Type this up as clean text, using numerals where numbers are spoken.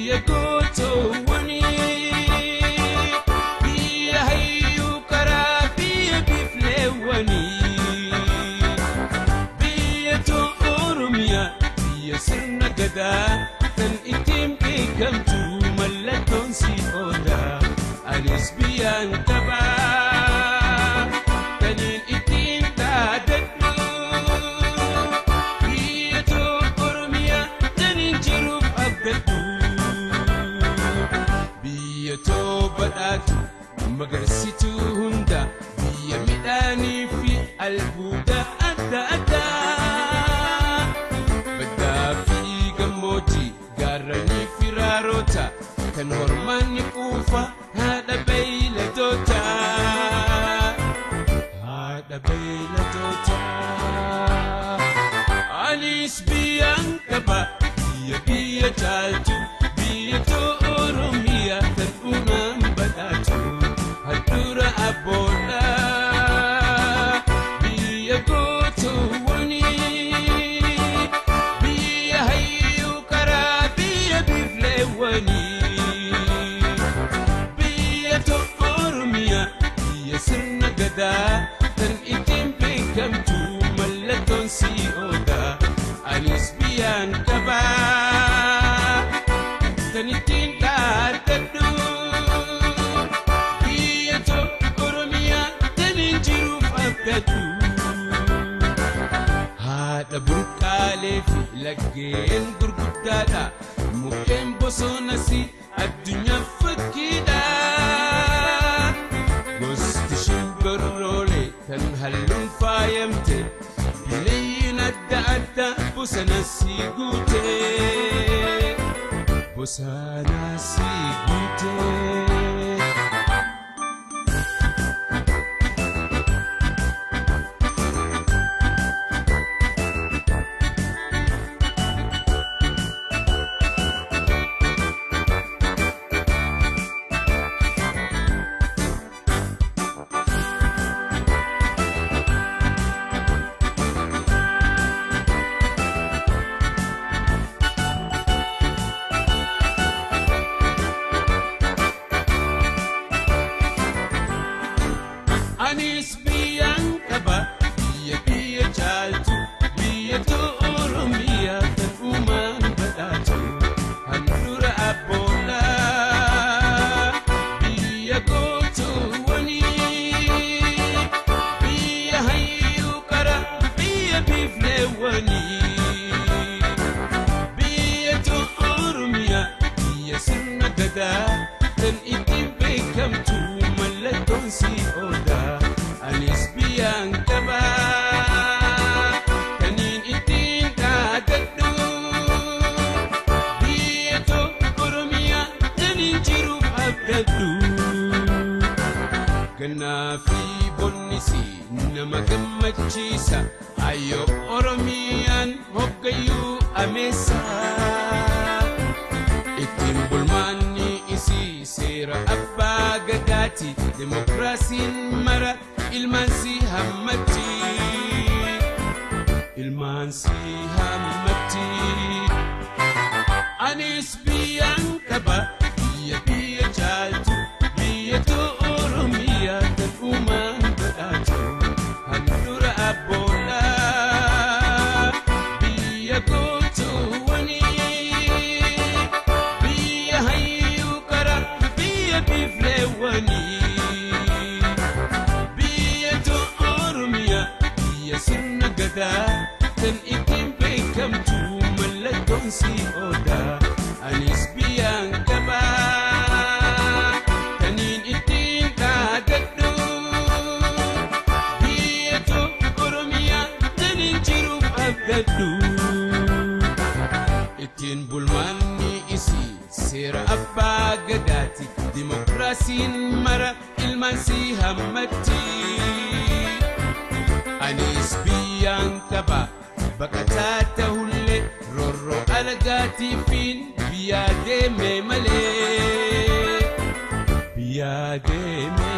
Biyya gootoowwanii, biyya hayyuu karaa biyya biifleewwanii, biyya too Oromiyaa biyya sirna gadaa tan ittiin beekamtu mallattoon si odaa. Anis biyyaan qabaa kaniin ittiin dhaadadhu, biyya too Oromiyaa taniin jiruuf abdadhu. Biyya too badhaatu magarsituu hunda, biyya midhaanii fi albuuda adda addaa. Baddaa fi gammoojjii gaarranii fi raaroota kan hormaanni quufa haadha beeyladoota. Haadha beeyladoota. Anis biyyaan qaba biyya biyya caaltu, biyya too Oromiyaa kan uumaan badhaatu handhuura abboodhaa. Biyya gootoowwanii, biyya hayyuu karaa biyya biifleewwanii, biyya too Oromiyaa biyya sirna gadaa tan ittiin beekamtu mallattoon si odaa. Anis biyyaan qabaa tan ittiin dhaadadhu, biyya too Oromiyaa taniin jiruuf abdadhu. Haadha burqaalee fi laggeen gurguddaadha. Mukkeen bosonas addunyaa fakkiidha. Gosti shimbirroolee tan halluun faayamte, bineeyyiin adda addaa bosona si guute. Bosona si guute. Anis biyyaan qaba biyya biyya caaltu, biyya too Oromiyaa kan uumaan badhaatu handhuura abboolaa. Biyya gootoowwanii, biyya hayyuu karaa biyya biifleewwanii, biyya too Oromiyaa biyya sirna gadaa tan ittiin beekamtu mallattoon si odaa. Anis biyyaan qabaa kaniin ittiin dhaadadhu, biyya too Oromiyaa taniin jiruuf abdadhu. Gannaa fi bonnisi nama gammachiisa, ayyoo Oromiyaan hoggayyuu ameessa. Ittiin bulmaanni isii seera abbaa gadaati, dimokiraasiin mara ilmaan si hammatti. Ilmaan si hammatti. Anis biyyaan qaba biyya biyya caaltu, biyya too Oromiyaa kan uumaan badhaatu handhuura abboolaa. Biyya gootoowwanii, biyya hayyuu karaa biyya biifleewwanii, biyya too Oromiyaa biyya sirna gadaa tan ittiin beekamtu mallattoon si odaa. Anis biyyaan qabaa kaniin ittiin dhaadadhu, biyya too Oromiyaa taniin jiruuf abdadhu. Ittiin bulmaanni isii seera abbaa gadaati, dimokiraasiin mara ilmaan si hammatti. Anis biyyaan qaba baqataa ta'ullee roorroo alagaatiifiin biyyaa deeme malee. Biyyaa deeme